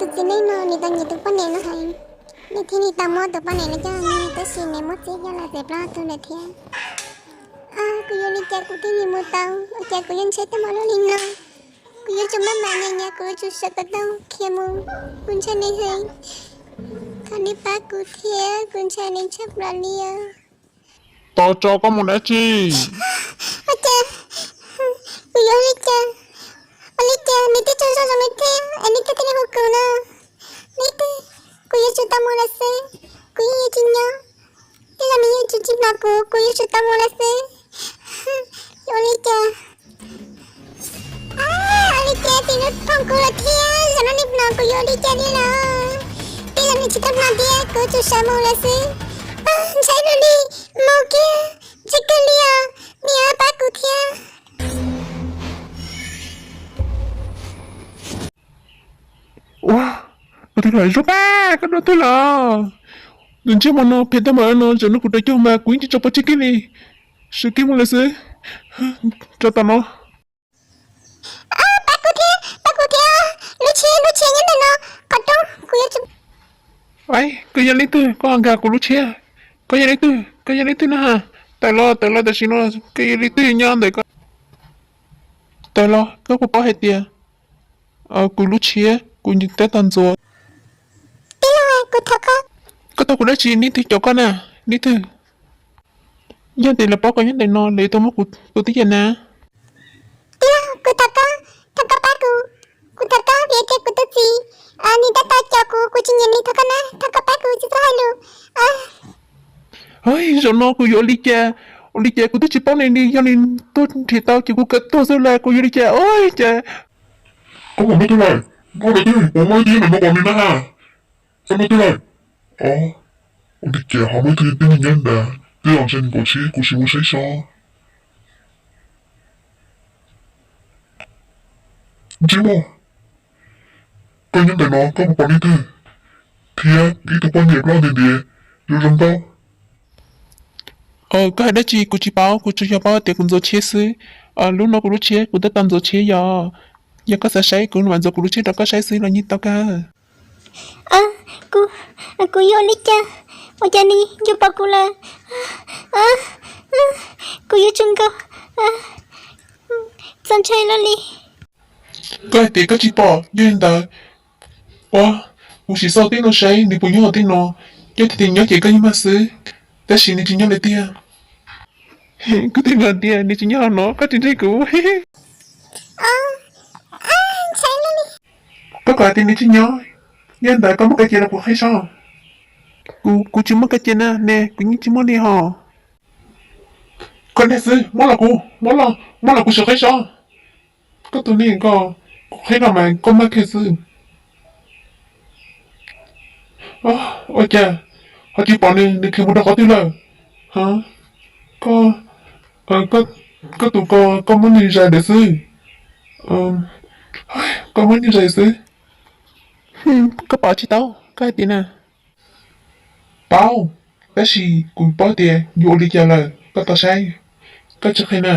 Tus txiv neej no nws tau nyiam tus poj niam no heev, nws thiaj li tau muab tus poj niam no coj mus, tab sis nws muab txiav coj los txeeb plaub tug lawm thiab. Kuv yuav li cas kuv thiaj li mus tau, ua cas kuv yuav ntshaw tau mus luaj li no? Kuv yuav tsum maj mam nyiam nyiam, kuv yuav tsum sawv kom tau khiav mus. Kuv ntshai nws heev, thov neb pab kuv thiab, kuv ntshai nws tshaj plaws li os. Tos tso, koj mus dab tsi? Ua cas, kuv yuav li cas, ua li cas nws twb tsaug zog zoo li thiab es nws thiaj li hu kuv no? Leej twg, kuv yuav tsum tau mus lawm xwb, kuv yeej yuav tsis nyob, tej zaum nws yuav tsum tsis hnov kuv, kuv yuav tsum tau mus lawm xwb. Ua li cas, ua li cas txiv neej phooj kuv lawm thiab, zaum no nws hnov kuv yuav ua li cas li lawm? Tej zaum nws tsis tau hnov thiab, kuv tsum sawv mus lawm xwb. Ntshai luaj li, mus kiag, ntshai kawg li os, nws pab kuv thiab. Ua, ua twg lawm Zuag Paj, koj dua twg lawm? Tus ntsej muag no phem tag npaum no, zaum no kuv rau caug mas kuv yeej tsis tso pov tseg kiag li. Sawv kev mus lawm xwb, rau tom no. Pab kuv thiab, pab kuv thiab, lub tsheb, lub tsheb nyob ntawm no, qhov rooj, kuv yuav tsum. Koj yog leej twg koj ho nkag kuv lub tsheb? Koj yog leej twg, koj yog leej twg na ha? Tawm los, tawm los tam sim no, koj yog leej twg nyob ntawm ko? Tawm los, koj puas paub hais tias kuv lub tsheb kuv tab tom ntxuav? Tij laug, kuv thov koj. Koj thov kuv dab tsi? Leej twg cov koj na? Leej twg? Yog tias lawv paub koj nyob ntawm no lawv yuav tau muab kuv tua tib yam na. Tij laug, kuv thov koj, thov koj pab kuv, kuv thov koj vim tias kuv tus txiv nws tab tom coj kuv, kuv tsis nyiam nws, thov koj na, thov koj pab kuv tsis txhob hais lus. Zaum no kuv yuav ua li cas? Ua li cas kuv twb tsis paub nws li, yog nws tuag nrhiav tau ces kuv kaw tuag xwb las, kuv yuav li cas? Ua cas? Koj puas muaj twj laug? Koj twb puas muaj ib tug nyob ntawm no kom nws na ha? Koj muaj twj laug? Ua li cas ho muaj ib tug tib neeg nyob ntawd, twb los ntshe nws kaum tsheb, kuv sim mus saib seb. Ntsej muag, koj nyob ntawm no koj puas pom leej twg thiab ib tug poj niam plaub ntiav ntiav zoo zoo nkauj? Koj hais dab tsi? Kuv tsis paub, kuv tsuas yog paub tias kuv ntxuav tsheb xwb. Lub no kuv lub tsheb, kuv tab tom ntxuav tsheb yom. Yog koj xav saib kuv mam ntxuav kuv lub tsheb rau koj saib xwb los yeej tau kawg. Kuv, kuv yuav ua li cas? Ua cas nws yuav pom kuv lawm? Kuv yuav tsum nkaum, txaus ntshai luaj li. Koj hais tias koj tsis pom, yog li ntawd, ua, kuv sim xauj tej no saib nws puas nyob hauv tej no. Yog tias nws nyob ces koj yeej mag xwb, tab sis nws tsis nyob lawm tiag. Kuv twb hais tias nws tsis nyob hauv no, koj tsis ntseeg kuv. Koj kom hais tias nws tsis nyob, yog li ntawd koj muab kav cia los kuv qhib saib. Kuv, kuv tsis muab kav cia na, ne kuv yeej tsis muab li hos. Koj dag xwb, muab los kuv, muab los, muab los kuv sim qhib saib. Koj tus neeg ko, kuv qhib no mas koj mag kiag xwb. Ua cas ho tsis pom nws, nws khiav mus rau qhov twg lawm? Koj, koj tus ko koj muab nws zais ntawd xwb. Koj muab nws zais xwb. Koj pom tsis tau, koj hais tias na. Paub, tab sis kuv paub tias yuav ua li cas lawm, koj tos saib. Koj tsis qhia na.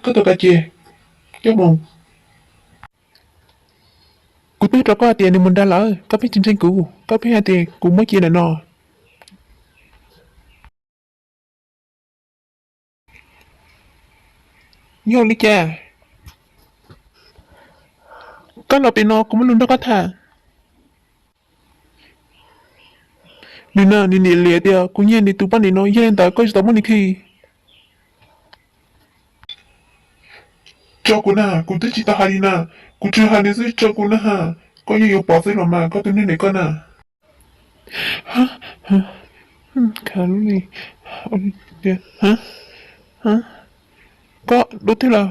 Koj tos kav cia, coj mus. Kuv twb rau koj hais tias nws mus nrad lawm, koj pheej tsis ntseeg kuv, koj pheej hais tias kuv muab cia ntawm no. Yog li cas? Koj los pem no kuv muaj lus nrog koj tham. Nws na, nws niam liam tias kuv nyiag nws tus poj niam no, yog li ntawd koj tsis tau muab nws khi. Tso kuv na, kuv twb tsis tau hais li na, kuv tsuas hais nws xwb, tso kuv na ha, koj yeej yuav pom xwb los mas koj tus neeg niam koj na. Koj dua twg lawm?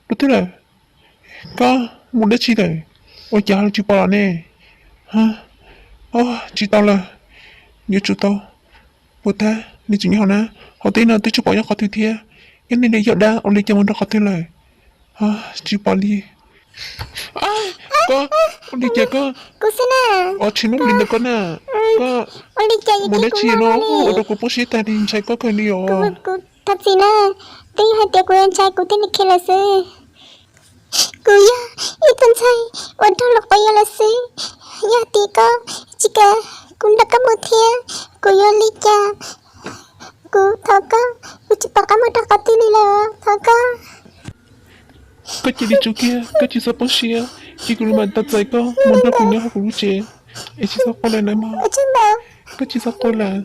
Dua twg lawm? Koj mus dab tsi lawm? Ua cas ho tsis pom los ne? Tsis tau lawm, yuav tsum tau puas tag, nws tseem nyob hauv na, hauv teb no twb tsis pom nyob qhov twg thiab. Yog nej li yog dab ua li cas mus nrog qhov twg lawm? Tsis pom li. Koj ua li cas koj, o tsis muaj li ntawd koj na, koj mus dab tsi no ua rau kuv poob siab tag li, ntshai koj kawg li os. Thov txim na, twb yog hais tias kuv ntshai kuv thiaj li khiav lawm xwb. Kuv yog ib tug ntxhais uas raug luag quav yuam lawm xwb. Yog tias koj tsis kam kuv nrog koj mus thiab, kuv yuav li cas? Kuv thov koj, kuv tsis pom qab mus rau qhov twg li lawm, thov koj. Koj cia li tsum kiag, koj tsis txhob poob siab, cia kuv mam tau txais koj mus nrog kuv nyob hauv kuv lub tsev, es tsis txhob quaj lawm nawb mog. Koj tsis txhob quaj lawm.